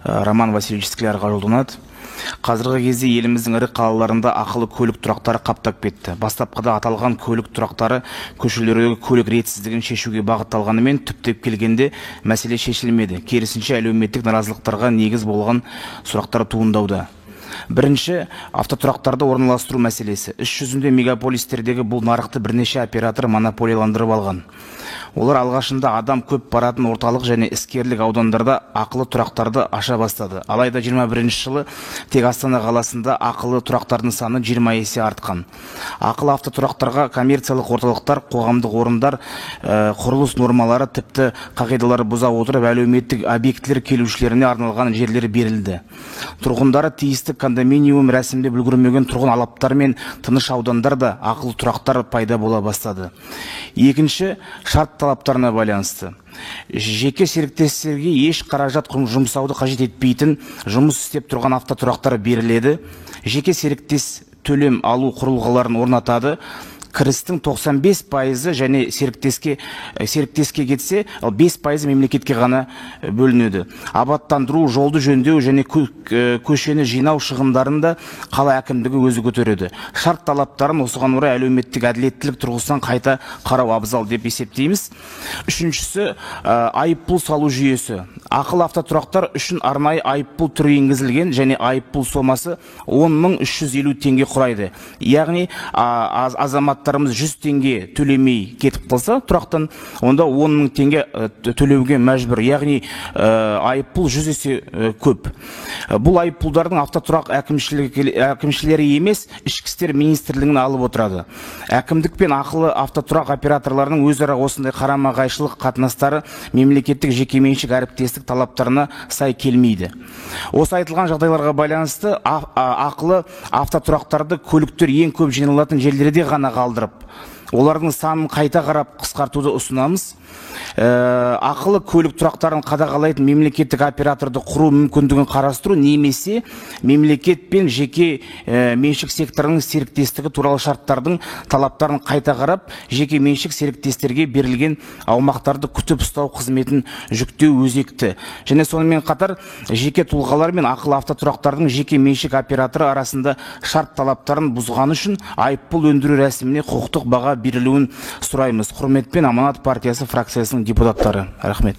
Роман Васильевич Склярға жолданады. Қазіргі кезде еліміздің ірі қалаларында ақылы көлік тұрақтары қаптап кетті. Бастапқыда аталған көлік тұрақтары көшелердегі көлік ретсіздігін шешуге бағытталғанымен, түптеп келгенде мәселе шешілмеді. Керісінше, әлеуметтік наразылықтарға негіз болған сұрақтар туындауда. Бірінші, автотұрақтарды орналастыру мәселесі. Іс жүзінде мегаполистердегі бұл нарықты бірнеше оператор монополияландырып алған. Олар алғашында адам көп баратын орталық және іскерлік аудандарда ақылы тұрақтарды аша бастады. Алайда 21 жылы тек Астана қаласында ақылы тұрақтардың саны 20 есе артқан. Ақылы автотұрақтарға коммерциялық орталықтар, қоғамдық орындар, құрылыс нормалары, тіпті қағидалары бұза отырып, әлеуметтік объектілер келушілеріне арналған жерлер берілді. Тұрғындары тиісті кондоминиум рәсімдеп үлгермеген тұрғын алаптар мен тыныш аудандарда ақылы тұрақтар пайда бола бастады. Екінші, шарт талаптарына байланысты. Жеке серіктестерге еш қаражат жұмсауды қажет етпейтін жұмыс істеп тұрған автотұрақтар беріледі. Жеке серіктес төлем алу құрылғыларын орнатады. Кірістің 95% және серіктеске кетсе, ал 5% мемлекетке ғана бөлінеді. Абаттандыру, жолды жөндеу және көшені жинау шығындарын да қала әкімдігі өзі көтереді. Шарт талаптарын осыған орай әлеуметтік әділеттілік тұрғысынан қайта қарау абзал деп есептейміз. Үшіншісі, айыппұл салу жүйесі. Ақылы автотұрақтар үшін арнайы айыппұл түрі енгізілген және айыппұл сомасы 10 350 теңге құрайды. Яғни, азаматтарымыз 100 теңге төлемей кетіп қалса тұрақтан, онда 10 000 теңге төлеуге мәжбүр. Яғни, айыппұл 100 есе көп. Бұл айыппұлдардың автотұрақ әкімшілері емес, Ішкі істер министрлігінен алып отырады. Әкімдік пен ақылы автотұрақ операторларының өзара осындай қарама-қайшылық қатынастары мемлекеттік жекеменшік әріптестік талаптарына сай келмейді. Осы айтылған жағдайларға байланысты ақылы автотұрақтарды көліктер ең көп жиналатын жерлерде ғана қалдырып, олардың санын қайта қарап қысқартуды ұсынамыз. Ақылы көлік тұрақтарын қадағалайтын мемлекеттік операторды құру мүмкіндігін қарастыру немесе мемлекет пен жеке меншік секторының серіктестігі туралы шарттардың талаптарын қайта қарап, жеке меншік серіктестерге берілген аумақтарды күтіп ұстау қызметін жүктеу өзекті. Және сонымен қатар жеке тұлғалар мен ақылы автотұрақтардың жеке меншік операторы арасында шарт талаптарын бұзғаны үшін айыппұл өндіру рәсіміне құқықтық баға берілуін сұраймыз. Құрметпен, Аманат партиясы фракциясының депутаттары. Рахмет.